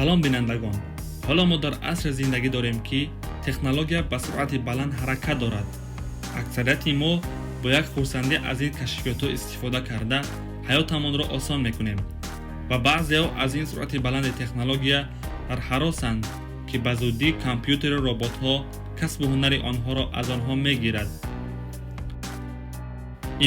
Салом, бинандагон. Ҳоло мо дар асре зиндагӣ дорем, ки технология ба суръати баланд ҳаракат дорад. Аксарияти мо бо як хурсандӣ аз ин кашфиётҳо истифода карда, ҳаётамонро осон мекунем. Ва баъзеҳо аз ин суръати баланди технология дар ҳаросанд, ки ба зудӣ компютеру роботҳо касбу ҳунари онҳоро аз онҳо мегирад.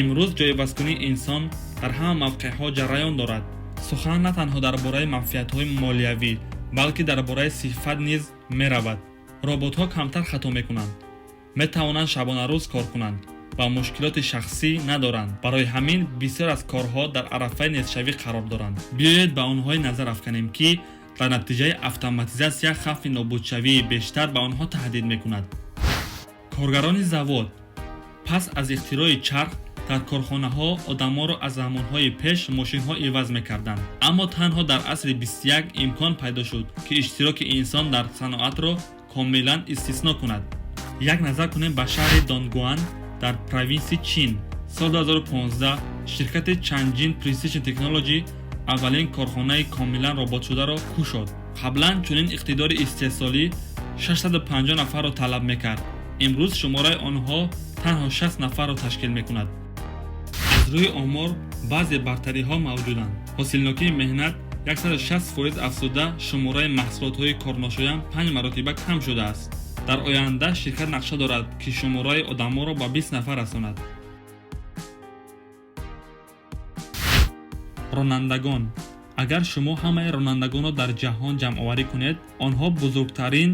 Имрӯз ҷойивазкунии инсон дар ҳама мавқеъҳо ҷараён дорад. Сухан на танҳо дар бораи манфиатҳои молиявӣ, балки дар бораи сифат низ меравад. Роботҳо камтар хато мекунанд, метавонанд шабонарӯз кор кунанд ва мушкилоти шахсӣ надоранд. Барои ҳамин бисёр аз корҳо дар арафаи нестшавӣ қарор доранд. Биёед, ба онҳое назар афканем, ки дар натиҷаи автоматизатсия хавфи нобудшавии бештар ба онҳо таҳдид мекунад. Коргарони завод. Пас аз ихтирои чарх дар корхонаҳо одамонро аз замонҳои пеш мошинҳо иваз мекарданд, аммо танҳо дар асри 21 имкон пайдо шуд, ки иштироки инсон дар саноатро комилан истисно кунад. Як назар кунем ба шаҳри Донгуан дар провинсии Чин. Соли 2015 ширкати Чанҷин Precision Technology аввалин корхонаи комилан роботшударо кушод. Қаблан чунин иқтидори истеҳсолӣ 650 нафарро талаб мекард. Имрӯз шумораи онҳо танҳо 60 нафарро ташкил мекунад. Аз рӯи омор, баъзе бартариҳо мавҷуданд: ҳосилнокии меҳнат 160% афзуда, шумораи маҳсулотҳои корношоям панҷ маротиба кам шудааст. Дар оянда ширкат нақша дорад, ки шумораи одамонро ба 20 нафар расонад. Ронандагон. Агар шумо ҳамаи ронандагонро дар ҷаҳон ҷамъоварӣ кунед, онҳо бузургтарин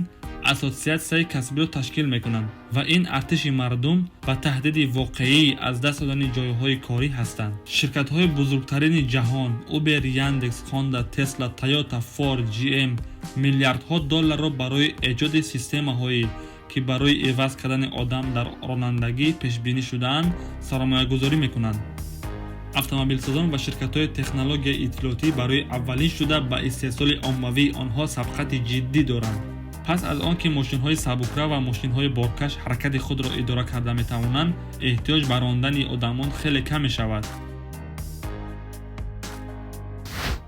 ассотсиатсияи касбиро ташкил мекунанд ва ин артиши мардум ба таҳдиди воқеии аз даст додани ҷойҳои корӣ ҳастанд. Ширкатҳои бузургтарини ҷаҳон: Uber, Яндекс, Honda, Tesla, Toyota, Ford, GM миллиардҳо долларро барои эҷоди системаҳое, ки барои иваз кардани одам дар ронандагӣ пешбинӣ шудаанд, сармоягузорӣ мекунанд. Автомобилсозон ва ширкатҳои технологияи иттилоотӣ барои аввалин шуда ба истеҳсоли оммавии онҳо сабқати ҷиддӣ доранд. Пас аз он ки мошинҳои сабукрав ва мошинҳои боркаш ҳаракати худро идора карда метавонанд, эҳтиёҷ ба рондани одамон хеле кам мешавад.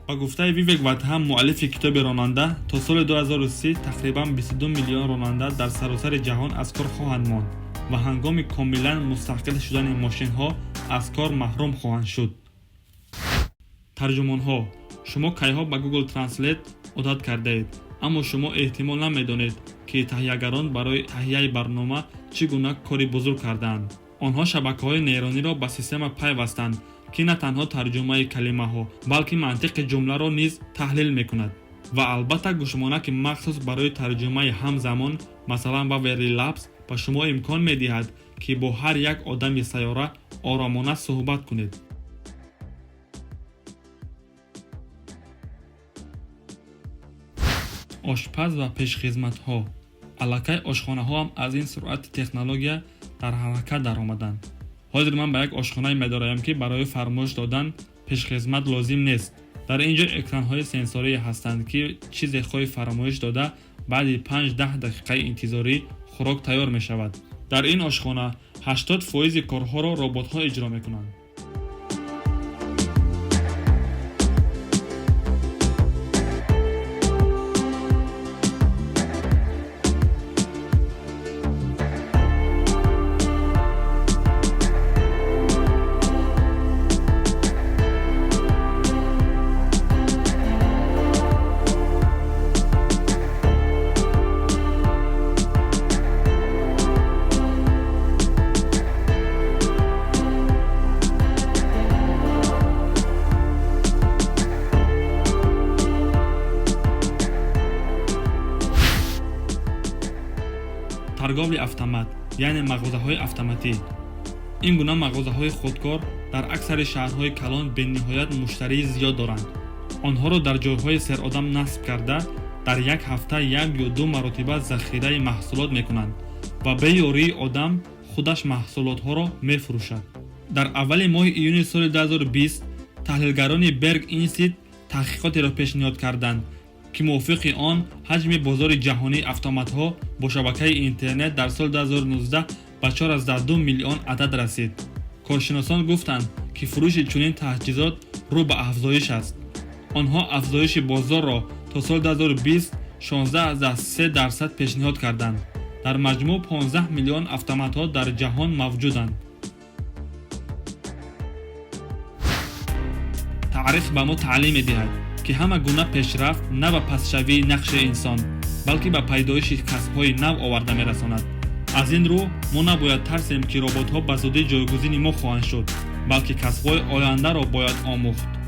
Ба гуфтаи Вивек Ватҳам, муаллифи китоби «Ронанда», то соли 2030 тақрибан 22 миллион ронанда дар саросари ҷаҳон аз кор хоҳанд монд ва ҳангоми комилан мустақил шудани мошинҳо аз кор маҳрум хоҳанд шуд. Тарҷумонҳо. Шумо кайҳо ба Google Translate одат кардаед, аммо шумо эҳтимол намедонед, ки таҳиягарон барои таҳияи барнома чӣ гуна кори бузург кардаанд. Онҳо шабакаҳои нейрониро ба система пайвастанд, ки на танҳо тарҷумаи калимаҳо, балки мантиқи ҷумларо низ таҳлил мекунад. Ва албатта, гӯшмонаки махсус барои тарҷумаи ҳамзамон, масалан, Ваверли Labs, ба шумо имкон медиҳад, ки бо ҳар як одами сайёра оромона суҳбат кунед. Ошпаз ва пешхизматҳо. Аллакай ошхонаҳоам аз ин суръати технология дар ҳаракат даромаданд. Ҳозир ман ба як ошхонае медароям, ки барои фармоиш додан пешхизмат лозим нест. Дар ин ҷо экранҳои сенсорие ҳастанд, ки чизе хоҳӣ фармоиш дода, баъди 5-10 дақиқаи интизорӣ хӯрок тайёр мешавад. Дар ин ошхона 80 фоизи корҳоро роботҳо иҷро мекунанд. Торговли автомат, яъне мағозаҳои автоматӣ. Ин гуна мағозаҳои худкор дар аксари шаҳрҳои калон бениҳоят муштарии зиёд доранд. Онҳоро дар ҷойҳои серодам насб карда, дар як ҳафта як ё ду маротиба захираи маҳсулот мекунанд ва бе ёрии одам худаш маҳсулотҳоро мефурӯшад. Дар аввали моҳи июни соли 2020 таҳлилгарони Берг Инсит таҳқиқотеро пешниҳод карданд, ки мувофиқи он ҳаҷми бозори ҷаҳонии автоматҳо бо шабакаи интернет дар соли 2019 ба 4,2 миллион адад расид. Коршиносон гуфтанд, ки фурӯши чунин таҷҳизот рӯ ба афзоиш аст. Онҳо афзоиши бозорро то соли 2020 16,3% пешниҳод карданд. Дар маҷмӯъ 15 миллион автоматҳо дар ҷаҳон мавҷуданд. Таърих ба мо таълим медиҳад, ки ҳама гуна пешрафт на ба пастшавии нақши инсон, балки ба пайдоиши касбҳои нав оварда мерасонад. Аз ин рӯ мо набояд тарсем, ки роботҳо ба зудӣ ҷойгузини мо хоҳанд шуд, балки касбҳои ояндаро бояд омӯхт.